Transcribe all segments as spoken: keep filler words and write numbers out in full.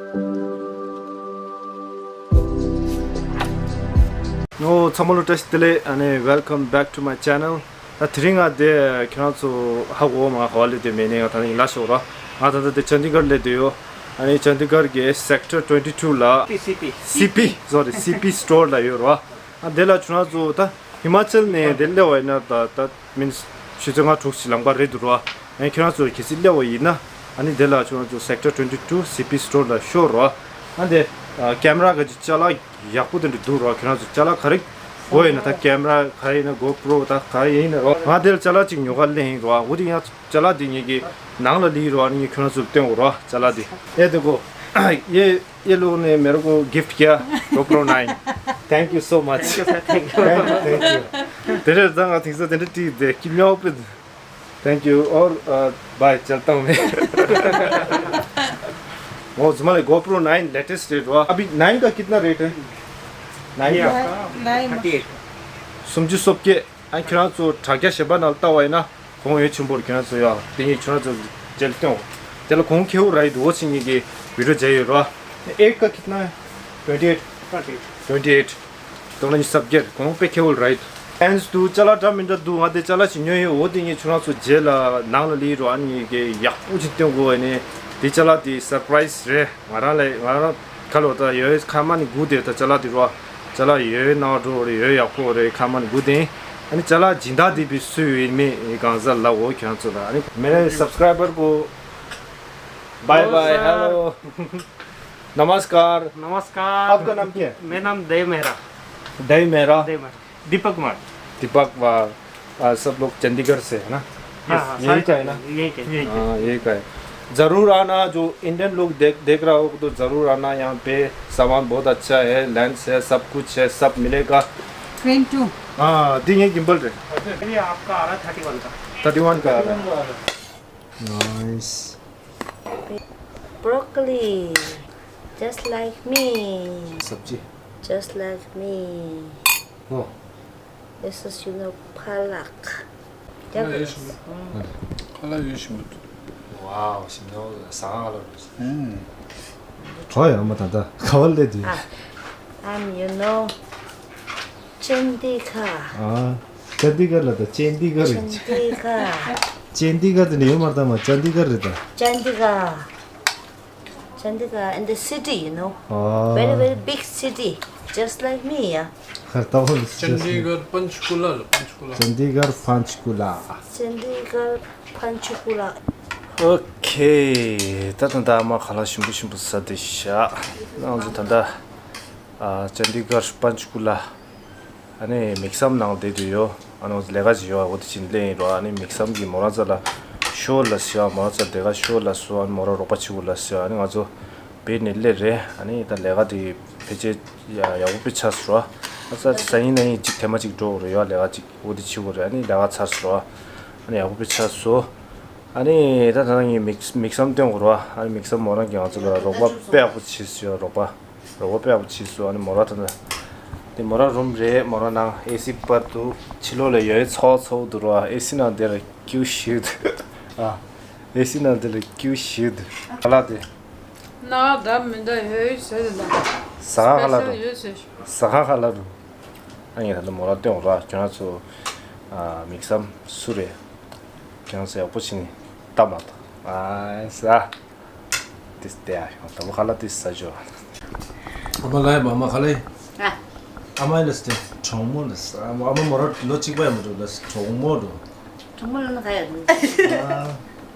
ཨོ། ཚང་མ་ལ་བཀྲ་ཤིས་བདེ་ལེགས། ཨ་ནི། Welcome back to my channel. ད་དེ་རིང་ང་དེ་ཁྱེད་རང་ཚོ་ཧ་གོ་མ་ག་བ་ལས་དེ་མེད་ནས། ང་ད་ནི་ཡིན་ལ་ཤོག་ར། ང་ད་ད་དེ་ཅན་དི་གར་ལས་དེ་ཡོད། ཨ་ནི་ཅན་དི་གར་གི་Sector twenty two ལ། CP CP. CP. Sorry, CP store ལ་ཡོད་ར། ཨ་དེ་ལ་ཁྱེད་རང་ཚོ་ད་ཧི་མ་ཅལ་ནས་དེ་སླེབས་པ་ཡིན་ན། ད་ད་མིན་ཆུ་ཚོད་ལྔ་དྲུག་ཅིག་ལམ་ཁ་རེད་འདུག་ར། ཨ་ཁྱེད་རང་ཚོ་གལ་སྲིད་སླེབས་པ་ཡིན་ན། ཨ་ནི་དེ་ལ་ཁྱེད་རང་ཚོ་Sector twenty two CP store ལ་ཤོག་ར། ཨ་དེ་ཀེམ་ར་ག་ཅིག་ཅ་ལག་ཡག་པོ་དེ་འདྲ་འདུག་ར། ཁྱེད་རང་ཚོ་ཅ་ལག་ག་རེ་དགོས་ཡིན་ན། ད་ཀེམ་ར་ག་རེ་ཡིན་ན། གོ་པྲོ་ད་ག་རེ་ཡིན་ན་ར། ང་དེ་ལ་ཅ་ལག་ཅིག་ཉོ་ག་སླེབས་ཡིན་ར། འོ་དེ་ཡང་ཅ་ལག་དེ་ངེད་ཀྱི་ནང་ལ་ལི་ར། ཨ་ནི་ངས་ཁྱེད་རང་ཚོར་སྟོན་འོ་ར། ཅ་ལག་དེ་ཨེ་དེ་གོ་ཨེ། ये लोगों ने मेरे को गिफ्ट किया GoPro nine। Thank you so much। Thank you, thank you। དེ་རེད། ད་ང་དེང་སང་དེ་འདྲ་བྲིས་ཏེ་ཀི་མྱོ་པི། Thank you और बाय, चलता हूँ मैं। वो जुम्मा ले GoPro nine latest रेट हुआ। अभी nine का कितना रेट है? Nine ये का आपका नाइन। Thirty eight. སུམ་ཅུ་སོ་བརྒྱད། ཨ་ཁྱེད་རང་ཚོ་དྲ་རྒྱ་གཞན་པ་ནང་ལྟ་བ་ཡིན་ན། གོང་འོས་ཆེན་པོར་ཁྱེད་རང་ཚོ་ཡ་དེ་ཉིད་ཁྱེད་རང་ཚོ་མཇལ་སྟོན། དེ་ལ་གོང་ཁེ་པོ་ར་ཡི་འདུག་འོ་ཅིག་ཉིད་ཀྱི་བི་ཌིའོ་མཇལ་ཡོད་ར། एक का कितना है? Twenty eight. Twenty eight. དོ་ལ་ཉི་ཤུ་རྩ་བརྒྱད། གོང་དཔེ་ཁེ་པོ་ར་ཡི་འདུག་ཨན་འདུག་ཅ་ལག་འདྲ་མི་འདྲ་འདུག་ང་དེ་ཅ་ལག་ཅིག་ཉོས་ཡོད། འོ་དེ་ཉིད་ཁྱེད་རང་ཚོ་མཇལ་ལ་ནང་ལ་ལི་ར། ཨ་ཉིད་ཀྱི་ཡག་པོ་ཅིག་སྟོན་དགོས་ནས། དེ་ཅ་ལག་དེ་སར་པ་རའི་སི་རེད། ང་རང་ལ་ང་རང་ཁ་ལོ་ད་ཡོད་ཁ་མ་ནི་སྒུག་དེ། ད་ཅ་ལག་དེ་རོ། ཅ་ལག་ཡོད་ནང་འགྲོ་རེད། ཡོད་ཡག་པོ་རེད། ཁ་མ་ནི་སྒུག་དེ། ཨ་ནི་ཅ་ལག་སྦྱིན་བདག་དེ་བི་སུ་ཡོད་མེད་གང་ཟག་ལ་འོ་ཁྱེད་རང་ཚོ་ལ། ཨ་ནི मेरे सब्सक्राइबर को बाय बाय। हेलो। नमस्कार। नमस्कार। आपका नाम क्या है? मेरा नाम देव मेहरा। देव मेहरा। देव मेहरा। दीपक कुमार। दीपक कुमार। आ, सब लोग चंडीगढ़ से है ना? हाँ, हाँ, यही का है ना? यही का है। हाँ, यही का है। जरूर आना। जो इंडियन लोग देख देख रहा हो तो जरूर आना यहाँ पे। सामान बहुत अच्छा है, लेंस है, सब कुछ है, सब मिलेगा। Frame two. हाँ, दी ये गिम्बल रे। ये आपका आ रहा है थर्टी वन का। थर्टी वन का आ रहा है। Nice. Broccoli, just like me. सब्जी। Just like me. 어। This is, you know, palak. 아, 열심히. 음. 컬러 열심히. Wow, şimdi o sana alırız. 음. Çoy ama tanda kavalde diyor. 아, I'm, you know, Chandika. 아, cendigarh la da, cendigarh. Chandika. Cendigarh de ne yomar da ma, cendigarh da. Chandika. Chandika and the city, you know. 아. Very, very big city, just like me, yeah. ཁར་ལྟ་བུ་ལ་ཅན་དི་གར་པན་ཆ་ཀུ་ལ་ལ། པན་ཆ་ཀུ་ལ། ཅན་དི་གར་པན་ཆ་ཀུ་ལ། ཅན་དི་གར་པན་ཆ་ཀུ་ལ། ཨོ་ཁེ། ད་ད་ད་ཨ་མ་ཁ་ལག་ཞིམ་པོ་ཞིམ་པོ་ཟ་དེ་ཤ། ང་ཚོ་ད་ད་ཨ་ཅན་དི་གར་པན་ཆ་ཀུ་ལ། ཨ་ནི་མིག་སམ་ནང་བསྡད་དུ་ཡོད། ཨ་ནི་ལས་ཀ་ཅིག་ཡོད། འོ་དེ་ཕྱིན་སླེབས་ཡིན་རོ། ཨ་ནི་མིག་སམ་གྱིས་མོ་རང་ཚོ་ལ་ཤོག་ལབ་ཤག་མོ་རང་ཚོ་ལས་ཀ་ཤོག་ལབ་སོང་། ཨ་ནི་མོ་རང་རོགས་པ་བྱེད་དགོས་ལབ་ཤག་ཨ་ནི་ང་ཚོ་བེད་ནས་སླེབས་རེད། ཨ་ནི་ད་ལས་ཀ་དེ་ཕལ་ཆེར་ཡག་པོ་དཔེ་ཆགས་སོང་ར། ཨ་ཙ་ཟ་ཡིན་ན་ཡིན་གཅིག་ཐེངས་མ་གཅིག་འགྲོ་དགོས་རེད། ཡ་ལས་ཀ་གཅིག་འོ་དེ་བྱེད་དགོས་རེད། ཨ་ནི་ལས་ཀ་ཚར་སོང་ར། ཨ་ནི་ཡག་པོ་དཔེ་ཆགས་སོང་། ཨ་ནི་ད་ད་ངས་མིག་མིག་སམ་སྟོན་དགོས་ར། ཨ་ནི་མིག་སམ་མོ་རང་གིས་ང་ཚོ་ལ་རོགས་པ་དཔེ་ཡག་པོ་བྱས་སོང་། རོགས་པ། རོགས་པ་དཔེ་ཡག་པོ་བྱས་སོང་། ཨ་ནི་མོ་རང་ད་ལྟ་དེ་མོ་རང་རུམ་རེད། མོ་རང་ནང་ཨེ་སི་པར་འདུག་ཕྱི་ལོགས་ལ་ཡོད་ཚ་བ་ཚ་བོ་འདུག་ར། ཨེ་སི་ནང་དེ་ལ་སྐྱིད་པོ་ཞིག་འདུག་ཨ། ཨེ་སི་ནང་དེ་ལ་སྐྱིད་པོ་ཞིག་འདུག་ཁ་ལག་དེ། ན་འདྲ་མི་འདྲ་ཡོད་ཟེར་དེ་ན། ཟ་ཁང་ཁ་ལག་འདུག་སི་པེ་ཤལ་ཡོད་ཟེར་ཞུ། ཟ་ཁང་ཁ་ལག་འདུག་ཨ་ངས་ད་ལྟ་མོ་རང་སྟོན་འོང་ར། ཁྱོད་རང་ཚོ་ཨ་མིག་སམ་སུ་རེད། ཁྱོད་རང་ཚོ་ཡག་པོ་བྱས་ནས་ལྟ་མ་ཐུབ་ཨ་ཟ། ཏིས་ཏེ་ཨ་ཡོང་དང་པོ་ཁ་ལག་ཏིས་ཟ་ཞོ། ཨ་མ་ལ་ཡ་ཨ་མ་ཁ་ལ་ཡ། ཨ། ཨ་མ་ལ་སྟེ་གྲོགས་མོ་ལ་ས་ཨ་མ་མོ་ར་ལོ་གཅིག་པ་ཡ་མ་འགྲོ་ལ་ས་གྲོགས་མོ་འགྲོ། གྲོགས་མོ་ལ་ན་ག་ཡ་འགྲོ།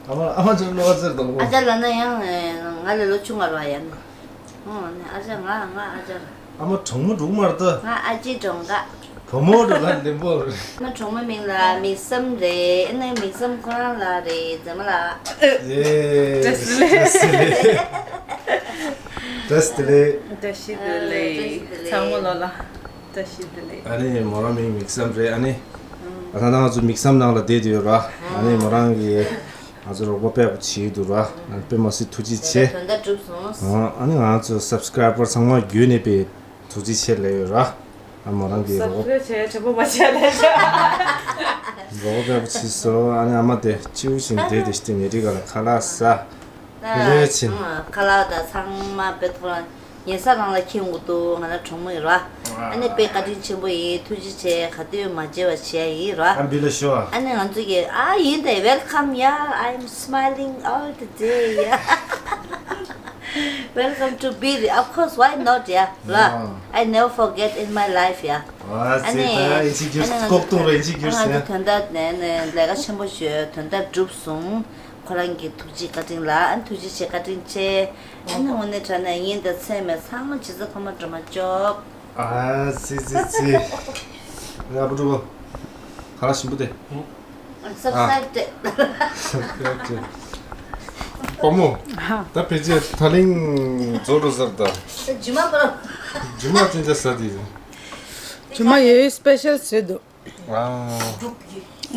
ཨ་མ་ཨ་མ་ཅོ་ལོ་ཨ་ཙེར་དང་པོ། ཨ་ཅག་ལ་ན་ཡང་ང་ལ་ལོ་ཆུང་བ་ར་ཡ་ན། ཨོ་ནི་ཨ་ཅག་ང་ང་ཨ་ཅག་ཨ་མ་གྲོགས་མོ་འགྲོ་མ་ར་ད། ང་ཨ་ཅེ་གྲོགས་ག་བུ་མོ་འགྲོ་ལ་ལེན་པོ་རེད། ང་གྲོགས་མོ་མིང་ལ་མིག་སམ་རེད། ཨ་ནི་མིག་སམ་ཁོ་རང་ལ་རེད། ཛེ་མ་ལ། ཡེ། བཀྲ་ཤིས་བདེ་ལེགས། བཀྲ་ཤིས་བདེ་ལེགས། བཀྲ་ཤིས་བདེ་ལེགས། ཚང་མ་ལོ་ལ་བཀྲ་ཤིས་བདེ་ལེགས། ཨ་ནི་མོ་རང་མིང་མིག་སམ་རེད། ཨ་ནི་ཨ་ད་ང་ཚོ་མིག་སམ་ནང་ལ་བསྡད་དུ་ཡོད་ར། ཨ་ནི་མོ་རང་གིས་ང་ཚོ་རོགས་པ་དཔེ་ཡག་པོ་བྱེད་དུ་ར། དཔེ་མ་སྲིད་ཐུགས་རྗེ་ཆེ། དོན་དག་གྲུབ་སོང་། ཨ་ནི་ང་ཚོ་སབ་སི་ཀ་རའི་བར་ཚང་མ་བརྒྱུད་ནས་དཔེ། ཐུགས་རྗེ་ཆེ་ལབ་ཡོད་ར། ཨ་མོ་རང་གི་རོགས། སབ་སི་ཀ་རའིབ་བྱས་དྲན་པོ་མ་བྱས་ལས་བྱ། རོགས་པ་དཔེ་ཆེ་སོང་། ཨ་ནི་ཨ་མ་དེ་སྐྱིད་པོ་ཞིག་བསྡད་དེ་ཞིག་ངེད་རིགས་ག་ལ་ཁ་ལག་ཟ། ལས་ཆེན། ཨ། ཁ་ལག་དང་ཚང་མ་དཔེ་ཐོག་ལ་ཉལ་ས་རང་ལ་འཁྱེར་འོང་གི་འདུག་ང་ལ་གྲོགས་མོ་ཡིན་ར། ཨ་ནི་དཔེ་བཀའ་དྲིན་ཆེན་པོ་ཡིན། ཐུགས་རྗེ་ཆེ། ག་དུས་མ་བརྗེད་པ་བྱེད་ཡ་ཡིན་ར། ཨ་འབི་ལ་ཤོ་ཨ། ཨ་ནི་ང་ཚོ་གི་ཨ་ཡིན་ད། Welcome, yeah, I'm smiling all the day, yeah. Welcome to Biri. Of course, why not, yeah? ར། I never forget in my life, yeah. ཨ་ཙི། ད་ཨིན་ཅི་གྱུར་ཨ་ནི་ང་ཚོ་ལྐོག་ཏུ་རེ་ཨིན་ཅི་གྱུར་ཨ་ང་ཚོ་ཟེར། དོན་དག་ནས་ནས་ལས་ཀ་ཆེན་པོ་ཞིག་དོན་དག་གྲུབ་སོང་། ཁོ་རང་གི་ཐུགས་རྗེ་བཀའ་དྲིན་ལ། ཨ་ཐུགས་རྗེ་ཆེ། བཀའ་དྲིན་ཆེ། ཨ་ནི་དངོས་གནས་དྲང་གནས་ཡིན་ད། ཚད་མེད། ཚང་མ་ཇི་ཙམ་ཁོ་མ་འགྲོ་མ་ཅོག་ཨ་ཙི་ཙི་ཙི། ཡ་བུ་ཕྲུག་ག་ར་ཞིམ་པོ་དེ། སབ་སི་ཀ་རའིབ་དེ། སབ་སི་ཀ་རའིབ་དེ། བུ་མོ། ད་ཕལ་ཆེར་ད་ལན་རྫོགས་འགྲོ་ས་རེད་ད། རྗེས་མ་པར། རྗེས་མ་ཅི་འདྲ་ཟ་དེ། རྗེས་མ་ཡོད་སི་པེ་ཤལ་ཟེར་འདུག་ཨ།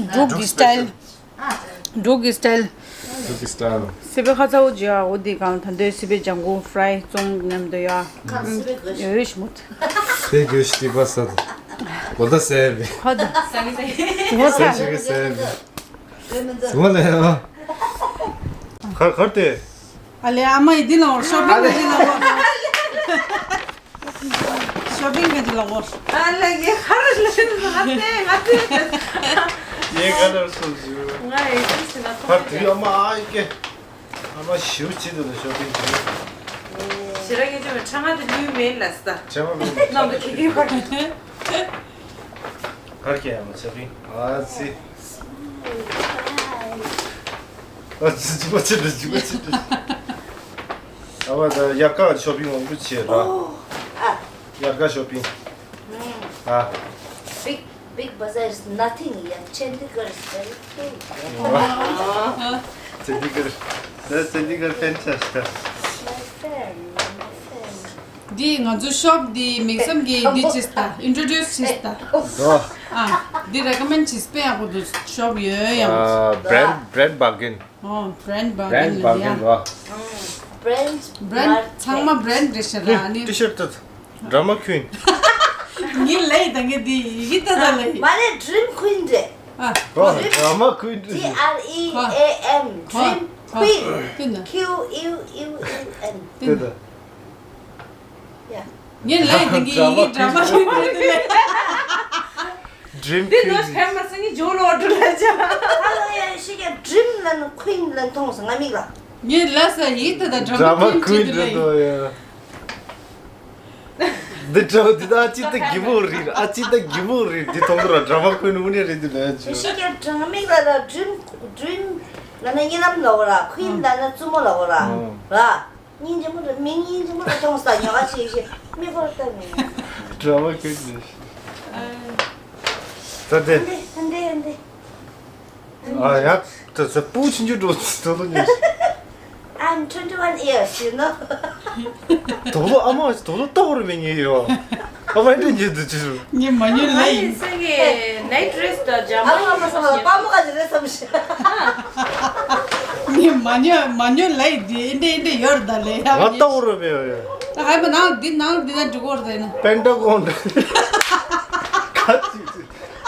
འབྲུག་གི་སི་ཊལ། འབྲུག་གི་སི་ཊལ། འབྲུག་གི་སི་ཊལ། སི་པེ་ཁ་ཚ་བོ་ཇི་ཨ་འོ་དེ་གང་ད་འདོད་སི་པེ་ལྗང་གུ་ཧྥ་རའི་ཙོང་མཉམ་དུ་ཡ། ཡོད་ཤི་མོད། དེ་གོས་ཤི་ཏི་པ་ས་དུ། གོ་ད་སེ་བི། ཧ་ད། སེ་ཤི་གི་སེ་བི། སུ་མ་ལེ་ཨ། གར་གར་དེ། ཨ་ལེ་ཨ་མ་ཡི་འདི་ལ་བར་ཤོ་པིང་གི་འདི་ལ་བར། ཤོ་པིང་གི་འདི་ལ་བར། ཨ་ལེ་གི་ཧར་ལེ་ང་ཏེ་ང་ཏེ། ཡེ་ག་ལ་སོ་ཟུ། ང་ཡེ་ཅི་ཟེར་ན་ཧར་དུ་ཨ་མ་ཨ་ཡི་ཀེ། ཨ་མ་ཞུ་ཅི་འདུག་ལ་ཤོ་པིང་གི། ཞེ་ར་གི་ཅོ་ཁྲ་ང་དེ་ལུས་མེད་ལ་ས། ཁྲ་ང་ལུས་མེད། ནམ་དུ་ཁི་ཁི་བར། གར་གྱི་ཡང་ཆ་པིང་ཨ་ཙི། ཨ་ཙི་ཅི་པ་ཅི་རེད་ཅི་པ་ཅི་རེད། ཨ་བ་ད་ཡར་ཀ་ཆོ་པིང་མང་པོ་བྱེད་ར། ཨ། ཡར་ཀ་ཆོ་པིང་། ཨ། Big, Big Bazaar is nothing, yeah. Chandigarh is very big, yeah. ཨ། ཅན་ཌི་གར། ད་ཅན་ཌི་གར་ཕན་ཆ་ཤ། My friend, my friend. འདི་ང་ཚོ་ཤོབ་འདི་མིག་བསམ་གྱིས་འདི་ཅིས་ད་ཨིན་ཊྲོ་ཌིའུ་སི་ཅིས་ད། ཨ། འདི་རེ་ཀོ་མེན་ཌི་ཅིས་པ་ཡག་པོ་འདུག་ཤོབ་ཡོད་ཡང་། ཨ། བྷི་རེན་ཌི་བྷི་རེན་ཌི་བར་གེན། ཨོ་བྷི་རེན་ཌི་བྷི་རེན་ཌི་བར་གེན་ཡ། བ། བྷི་རེན་ཌི་བྷི་རེན་ཌི་ཚང་མ་བྷི་རེན་ཌི་རེད་ཤག་ར་ཨ་ནི། ཊི་ཤར་ཊི་ད་ཌ་ར་མ་ཀུན། ངའི་ལས་ད་ངའི་འདི་ཡི་གེ་ད་ད་ལས། མ་རེད། ཌི་རིམ་ཀུན་རེད། ཨ། ཨོ་ཌ་ར་མ་ཀུན་ཌི་རེད། ཨར་ཨི་ཨེ་ཨེམ། ཌི་རིམ་ཀུན། ཀུན། ཀིའུ་ཡུ་ཡུ་ཨེན། ཀུན། ཡ། ངའི་ལས་དེ་གི་ཡི་གེ་ཌ་ར་མ་ཀུན་རེད་དེ་ལས། ཌི་རིམ་འདི་ནོ་ཀུན། ཕེ་མ་སི་ངི་ཇོ་ལོ་ཌི་ལ་ཅ། ཧ་ལོ་ཡ་ཤི་ཀ་ཌི་རིམ་ལ་ནི་ཀུན་ལ་མཐོང་སོང་ང་མིག་ལ། ངའི་ལ་ས་ཡི་ད་ད་ཌ་ར་མ་ཀུན་ཅི་དེ་ལས། འདི་ཌ་ར་མ་ཀུན་རེད་དོ་ཡ། འདི་ཌ་ར་མ་འདི་ད་ཨ་ཅི་ད་གི་མོ་རེད། ཨ་ཅི་ད་གི་མོ་རེད། འདི་མཐོང་དུ་ར་ཌ་ར་མ་ཀུན་དངོས་གནས་རེད་འདི་ལ་ཅི། ཤི་ཀ་ཌི་ར་མ་མིག་ལ་ལ་ཌི་རིམ་ཌི་རིམ་ལ་ན་གཉིད་ལམ་ལ་འོ་ར། ཀུན་ལ་ན་བཙུན་མོ་ལ་འོ་ར། ར། སྙིང་རྗེ་མོ་རེད། མི་སྙིང་རྗེ་མོ་རེད། ཅུང་ཟད་ཉོ་ག་ཆེ་ཤེ་མི་ཁོར་ལྟ་མི། ཌ་ར་མ་ཀུན་རེད། ད་དེ། ཨ་འདི་ཨ་འདི། ཨ་ཡ། ད་ཚ་པུ་ཆུང་ཆུང་འགྲོ་དོ་ལོ་ཉེ། I'm twenty-one years, you know. དོ་ལོ་ཨ་མ་དོ་ལོ་ལྟ་བར་མི་ཉེ་ཡོ། ཨ་མ་འདི་ཉེ་དུ་ཅི་རུ། ངས་མ་ཉོ་ལ་ཡིན། ངས་ནའིཊ་ཌི་རེ་སི་དང་ཇ་མ་ཨ་མ་ཨ་མ་ས་མ་པ་མོ་ག་ཅི་རེད་བསམ་ཤེ། ངས་མ་ཉོ་མ་ཉོ་ལ་ཡིན། འདི་ཨེ་འདྲ་ཨེ་འདྲ་ཡོད་རེད་ད་ལས་ཡ། ང་ལྟ་བར་མི་ཡོ་ཡ། ད་ཧའི་པ་ནང་འདི་ནང་འདི་ན་འགྲོ་གོ་རེད་ད་ཡིན་ན། པེན་ཊ་གོན་ཁ་ཅིག་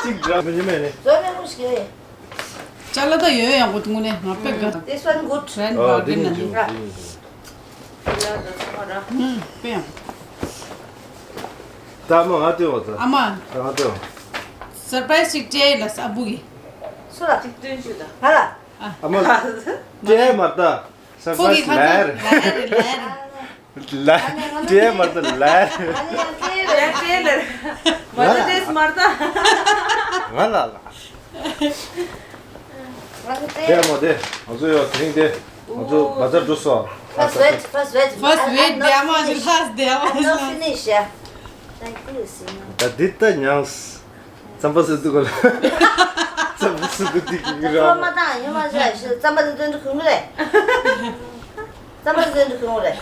ཅིག་འདྲ་མི་ཉོ་མེད་ནི། བཟོ་མེད་མོ་ཞིག་ཡོད། ཅ་ལག་ད་ཡོད་ཡག་པོ་དངོས་གནས་ང་དཔེ་དགའ། This one good. བྷི་རེན་ཌི་བར་གེན་ན་འདི། ཡ་ད་ཚང་མ་ར། ཧུམ་དཔེ་ཡག་ད་ཨ་མ་ང་ལྟོས་བ་ད། ཨ་མ། ང་ལྟོས། སར་པ་རའི་སི་ཅིག་སྤྲད་ལ་ས་ཨ་བུ་གི། སུ་ལ། ཅིག་སྟོན་ཞུ་ད། ང་ལ། ཨ་མ་ལ། སྤྲད་མ་ད། སར་པ་རའི་སི་ལ་རེད། ལ་རེད་ལ་རེད། ལ། སྤྲད་མ་ད་ལ། ཨ་ནི་ཡང་སྤྲད་ལ་སྤྲད་ལ། མ་ད་སྤྲད་མ་ད། ང་ལ་ལ། ང་ཚོ་དེ། དེ་མོ་དེ། ང་ཚོ་ཡོད་དེ་རིང་དེ། ང་ཚོ་བ་ཛར་འགྲོ་སོང་། First wait, first wait. First wait, I'm not finished. They are all last, they are all I'm not last. Finished, yeah. Like this, you know. ད་འདི་ལྟ་མྱངས། རྩམ་པ་ཟེར་དུས་གོ་ལ། རྩམ་པ་ཟེར་དུས་འདི་གི་ར། ཁོ་མ་བཏང་ཡོད་མ་ཟེར་ཞེས་རྩམ་པ་དེ་དོན་དུ་གོང་རེད། རྩམ་པ་དེ་དོན་དུ་གོང་རེད།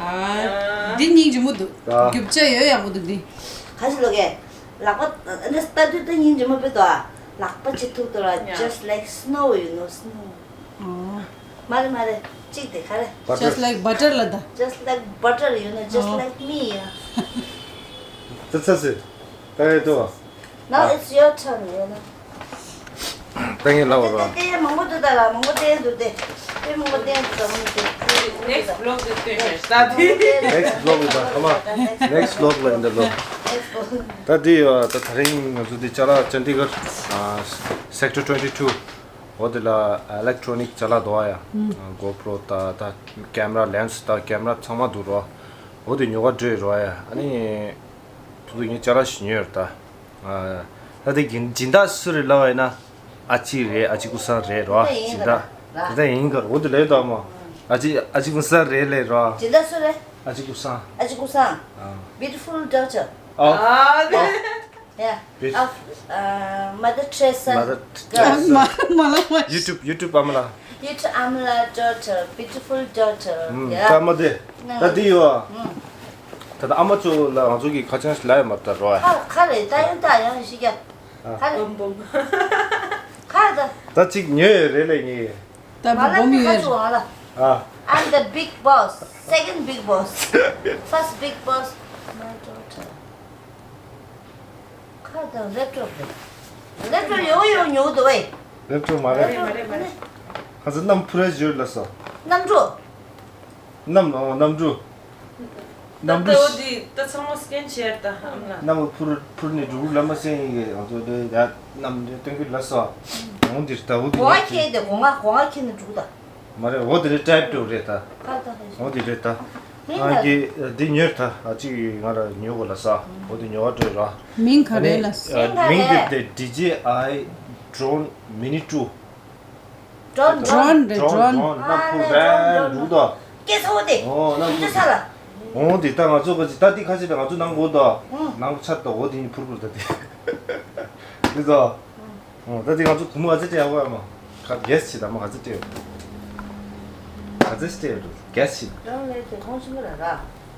ཨ། འདི་སྙིང་རྗེ་མོ་འདུག་ད། རྒྱུ་ཆ་ཡོད་ཡག་པོ་འདུག་འདི། ག་ཞིག་ལོ་གས། ལག་པ་འདི་ལྟ་དུས་ད་སྙིང་རྗེ་མོ་དཔེ་འདུག་ཨ། ལག་པ་ཅིག་ཐུག་ཏུ་ར། Yeah. Just like snow, you know, snow. ཨོ། མ་རེད་མ་རེད། གཅིག་དེ་ག་རེ། Butter. Just like butter ལ་ད། Just like butter, you know, just ཨོ། Like me, yeah. ད་ཚ་སི། ད་ཡོད་དོ། Now it's your turn, you know. ད་ངས་ལབ་པ་རེད། དེ་མང་པོ་འདུག་ད་ལ་མང་པོ་བསྟན་འདུག་དེ། དེ་མང་པོ་བསྟན་འདུག་ད་མང་པོ་འདུག next vlog དེ་སྟོན་བྱས་ད་དེ། next vlog ལ་ད་ཁ་མ། next vlog ལ་ཨིན་ད་ལོ། ད་དེ་ཡོད་ད་དེ་རིང་ང་ཚོ་དེ་ཅ་ལག་ཅན་ཌི་གར་sector twenty two འོ་དེ་ལ་electronic ཅ་ལག་འདུག་ཡ། GoPro ད་ད་camera lens ད་camera ཚང་མ་འདུག་རོ། འོ་དེ་ཉོ་ག་འགྲོ་ཡི་རོ་ཡ། ཨ་ནི་ཐུག་ཐུག་ངས་ཅ་ལག་ཞིག་ཉོས་ཡོད་ད། ད་དེ་སྦྱིན་བདག་སུ་རེད་ལབ་པ་ཡིན་ན། ཨ་ཅེ་རེད། ཨ་ཅེ་ཀུན་བཟང་རེད་རོ། ད་ཡིན་སྦྱིན་བདག་ག་ར། ད་ཡིན་ག་རོ། འོ་དེ་ལས་ད་མ། ཨ་ཅེ་ཨ་ཅེ་ཀུན་བཟང་རེད་ལས་རོ། སྦྱིན་བདག་སུ་རེད། ཨ་ཅེ་ཀུན་བཟང་། ཨ་ཅེ་ཀུན་བཟང་། ཨ། Beautiful daughter. ཨ། Yeah. Beautiful. Of uh, Mother Teresa. Mother girl. Teresa. མ་མ་ལ་མ། YouTube YouTube ཨ་མ་ལགས། Beautiful Amla daughter, beautiful daughter. ཨུམ། yeah. ད་མ་དེ། ད་དེ་ཡོད་ཨ། ད་ད་ཨ་མ་ཚོ་ལ་ང་ཚོ་གི་ཁ་ཆེམས་ལ་ཡ་མ་ལྟ་རོ་ཨ། ཁ་ཁ་རེད་ད་ཡང་ད་ཡང་ཤི་རྒྱ། ཨ། ཁ་རེད། བུམ་བུམ། ཁ་ད། ད་ཅིག་ཉོས་ཡོད་རེད་ལས་ངས། ད་མ་ལ་བུམ་ནི་ཡོད་ཁ་རེད། ཚོ་ཨ་ལ། ཨ། I'm the big boss, second big boss, first big boss, my daughter. ཁ་དང་ལེབ་ཀྲོབ་རེད། ལེབ་ཀྲོབ་ཡོང་ཡོང་ཉོ་འདུག་བས། ལེབ་ཀྲོབ་མ་རེད། མ་རེད་མ་རེད། ཁ་ཚ་གནམ་ཕུ་ར་ཞོར་ལ་སོ། གནམ་གྲུ། གནམ་ཨོ་གནམ་གྲུ། གནམ་གྲུ། ད་འོ་དེ་ད་ཚང་མ་སི་ཀེན་བྱས་ད་ཨམ་ལ། གནམ་ཕུར་ཕུར་ནས་འགྲོ་ལ་མ་སེང་ཡིན་གི་ང་ཚོ་དེ་ཡ་གནམ་དེ་སྟོན་གི་ལ་སོ། འོང་འདིར་ད་འོ་དེ་གོ་བ་ཁྱེར་དེ་གོ་ང་གོ་བ་ཁྱེར་ནས་འགྲོ་ད། མ་རེད། འོ་དེ་རེད། ཀྲེབ་ཏུ་རེད་ད། ཁ་ད་ཧེ། འོ་དེ་རེད་ད། ཨ་ཀི་འདི་ཉོས་ད། ཨ་ཅིག་ང་ལ་ཉོ་དགོས་ལ་ས། འོ་དེ་ཉོ་བ་འགྲོ་ར། མིང་ག་རེ་ལ་ས། མིང་ག་རེ། མིང་དེ་དེ་ཌི་ཇེ་ཨའི་ཌོ་རོན་མི་ནི་ཊུ། ཌོ་རོན། ཌོ་རོན་རེད། ཌོ་རོན། ཌོ་རོན་ལ་ཕུ་རན་འདུག་ད། སྐད་ཚ་བོ་དེ། ཨོ་ལ་ཕུ། ས་ལ། འོ་དེ་ད་ང་ཚོ་ག་ཅི་ད་དེ་ཁ་ཅི་ད་ང་ཚོ་ནང་གོ་ད། ནང་ཆ་ད་འོ་དེ་ཕུར་ཕུར་ད་དེ། དེ་ཚོ། ཨོ་ད་དེ་ང་ཚོ་གུ་མོ་ག་ཚོད་སྤྲད་ཡག་པོ་ཡ་མ། ག་གེ་སི་བྱེད་ད་མ་ག་ཚོད་སྤྲད་ཡོད། ག་ཚོད་སྤྲད་ཡོད་གེ་སི་བྱེད། རང་ལས་དེ་ཁོང་ཆུང་ག་ར་ར།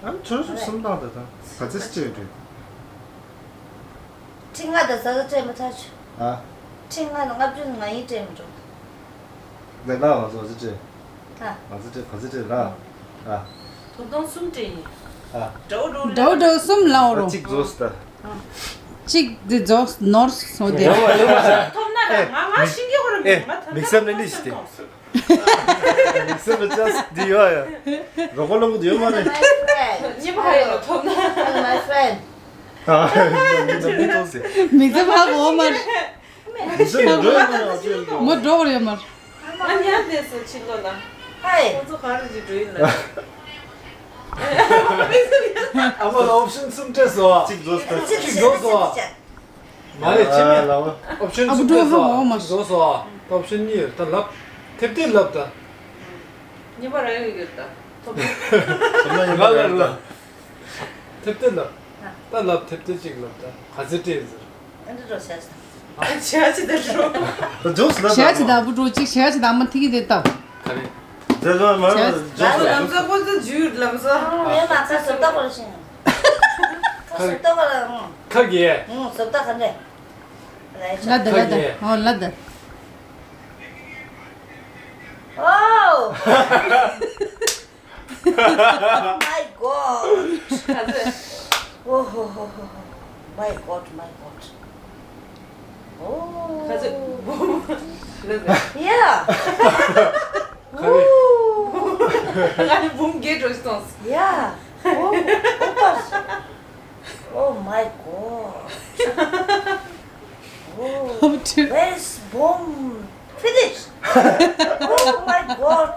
ཨམ་ཚོ་ར་ཚོ་སུམ་བཏང་ད་ད་ག་ཚོད་སྤྲད་ཡོད། ཁྲི་ལྔ་དང་ཟ་ཟ་སྤྲད་མ་ཐག་ཆུ། ཨ། ཁྲི་ལྔ་དང་ལྔ་བཅུ་ང་ཡིན་སྤྲད་མི་འགྲོ། ལས་ལ་ང་ཚོ་ག་ཚོད་སྤྲད། ཨ། ང་ཚོ་སྤྲད་ག་ཚོད་སྤྲད་ལ། ཨ། ཐོབ་ཐང་གསུམ་སྤྲད་ཡིན། ཨ། འགྲོ་འགྲོ་འགྲོ་འགྲོ་གསུམ་ལའོ་རོ། གཅིག་རྫོགས་ད། གཅིག་འདི་རྫོགས་ནོར་སོ་དེ། ཡོད་མ་ཡོད་མ་ཤ། ཐོབ་ན་ར་ང་ང་ཤིང་གི་གོ་ར་མི་ཨེ་མ་ཐམ་མིག་ས་མེད་ནི་ཤི་སྟེ། མིག་ས་མེད་ཅག་འདི་ཡོད་ཡ། རོ་ཁོ་ལོང་གི་ཡོད་མ་རེད། My friend. གཉིས་པ་ཧ་ཡོད་ལ་ཐོབ་ན། My friend. ཨ། མིག་ས་མ་གོ་མ་རེད། མིག་ས་མ་འགྲོ་ཡོད་མ་རེད། མ་འགྲོ་བར་ཡོད་མ་རེད། ང་ཉལ་བསྡད་སོ་ཕྱི་ལོགས་ལ། ཧའི། ཁོ་ཚོ་ག་རེ་ཅིག་འགྲོ་ཡིན་ལ། ཨ་མ་ལ་ཨོབ་ཤན་གསུམ་སྤྲད་སོ། གཅིག་རྫོགས་སོ། གཅིག་རྫོགས་སོ། མ་རེད་ཅི་མེད། ཨོབ་ཤན་གསུམ་སྤྲད་སོ། རྫོགས་སོ། ཨོབ་ཤན་གཉིས་ཡོད་ད་ལབ། ཐེབས་ཐེབས་ལབ་ད། གཉིས་པ་ར་ཡོད་ཡོད་ད། ཐོབ་ན། ང་ལ་ལ། ཐེབས་ཐེབས་ལབ། ད་ལབ་ཐེབས་ཐེབས་ཅིག་ལབ་ད་ག་ཚོད་སྤྲད་ཟེར། ཨ་འདྲ་འགྲོ་བྱ་ཅི་ད་འགྲོ། ད་ཇོགས་ལབ་ད། བྱ་ཅི་ད་བུ་འགྲོ་ཅིག་བྱ་ཅི་ད་མ་ཐིག་གི་དེ་ལྟ། ག་རེ། ད་ལོ་མ་ལ་ཇོགས་ལབ། ལམ་ས་ཁོ་ཚོ་ཇུས་ལམ་ས། ཨོ་ཡ་མ་ཁ་སོ་ད་གོ་ལ་ཤེས། ཁ་སོ་ད་གོ་ལ་ཨང་། ཁ་གི། ཨང་སོ་ད་ག་འདྲ། ལ་ད་ལ་ད། ཨོ་ལ་ད། ཨོ། My God. Oh, oh, oh, oh. My God, my God. Oh. Yeah. Ooh. Yeah. Oh, oh, gosh. Oh my God. Oh, where is bomb? Finish. Oh my God.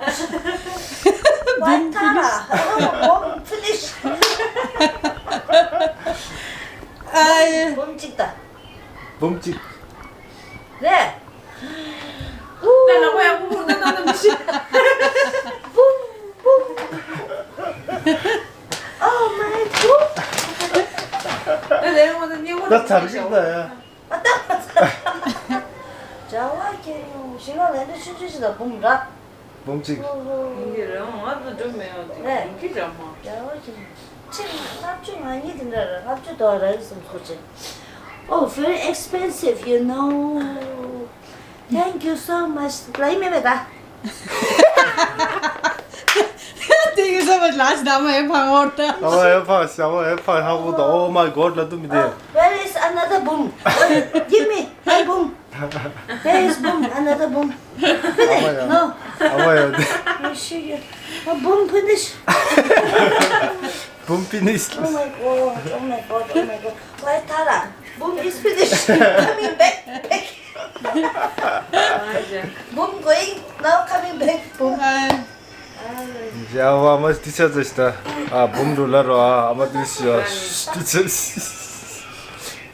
Bomb finish. Oh, bomb finish. ཨ་ཡེ། Bomb གཅིག་ད། Bomb གཅིག་རེད། ད་ལ་ཁོ་ཡང་བུ་བུ་ད་ད་ད་མི་ཤེས། Bomb, bomb. Oh my God. ད་ལས་ཁོ་ད་ཉེ་བོ་ད་ཚར་གཅིག་ད་ཡ། ཨ་ད། བྱ་བ་ཁྱེར་ཡོང་ཞིང་ཁ་ལས་འདྲ་ཆུང་ཆུང་ཞིག་ལ་འབུམ་ར། འབུམ་གཅིག་ཡིན་གྱི་རེད། ང་ཚོ་འགྲོ་མེད་ཡོང་དེ་ཡིན་གྱི་རེད་མ། བྱ་བ་ཁྱེར་ཡོང་ཆེ་ལྔ་བཅུ་ང་གཉིས་དེ་འདྲ་རེད། ལྔ་བཅུ་དོ་ར་རེད་བསམ་ཚོར་ཆེ། Oh, very expensive, you know. Thank you so much. ལ་ཡིན་མེད་མེད་ད། Thank you so much. ལ་ཞི་ད་མ་ཨེ་ཕང་འོར་ད། ཨ་མ་ཨེ་ཕང་ཞ་མ་ཨེ་ཕང་ཧ་གོ་ད། Oh my God ལ་དུ་མི་དེ། Where is another boom? Give me my boom. Where is Boom? Another Boom. ཨ་མ་ཡ། No. ཨ་མ་ཡ། You should. Oh, Boom finish. Boom finish. Oh my god, oh my god, oh my god. Why Tara? Boom is finished. Coming back, back. Boom going, now coming back. Boom. ཡ་བ་མ་ཏི་ཆ་ཙེ་ཤི་ད། ཨ་འབུམ་རུ་ལ་རོ་ཨ་མ་ཏི་ཤི་ཡ་ཏི་ཆ་ཤི།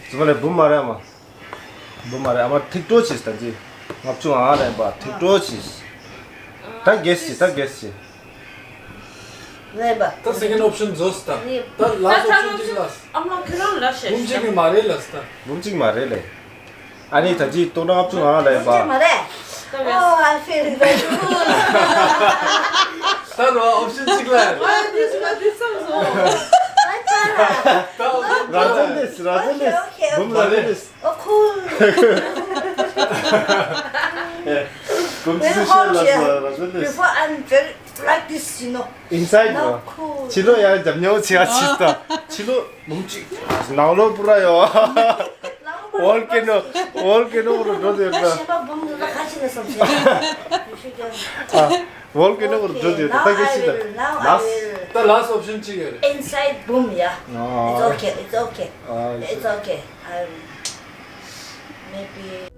ཙི་མ་ལེ་འབུམ་མ་རེད་ཨ་མ། འབུམ་མ་རེད་ཨ་མ་ཐིག་ཏོ་ཆིས་ད་ཅི། ལྔ་བཅུ་ང་ལེན་པ་ཐིག་ཏོ་ཆིས། ད་གེ་སི་ད་གེ་སི། ལེན་པ། ད་second option ཛོས་ད། ད་last option གཅིག་ལ། ཨ་མ་ཁྱེད་རང་ལ་ཤེས། འབུམ་གཅིག་གི་མ་རེད་ལ་ད། འབུམ་གཅིག་མ་རེད་ལེ། ཨ་ནི་ད་ཅི་ཏོག་ན་ལྔ་བཅུ་ང་ལེན་པ། འབུམ་གཅིག་མ་རེད། Oh, I feel very good. ད་རོ་option གཅིག་ལ། Why this, why this song so? ད་ར་ཛན་དེས་ར་ཛན་དེས། Okay, okay, okay. འབུམ་ར་ཛན་དེས། Oh, cool. འབུམ་ཅི་ཤེས་ལ་ཟ་ར་ཛན་དེས། Before I'm very like this, you know. Inside, no, cool. ཕྱི་ལོགས་ཡང་འཇམ་ཉོ་ཆེ་བ་ཆིས་ད། ཕྱི་ལོགས་འབུམ་གཅིག་ནང་ལོགས་པུ་ར་ཡོད། Volcano, volcano རུ་འགྲོ་དེ་ད། ད་ཞེན་པ་འབུམ་འདི་ལ་ཁ་ཕྱི་ནས་བསམ་ཤེས། ཨ། Volcano རུ་འགྲོ་དེ་ད་ད་གེ་སི་ད། Now I will, now I will. Last. ད་last option གཅིག་ཡོད་རེད། Inside Boom, yeah. ཨ། It's okay, it's okay. ཨ། It's okay. I'm maybe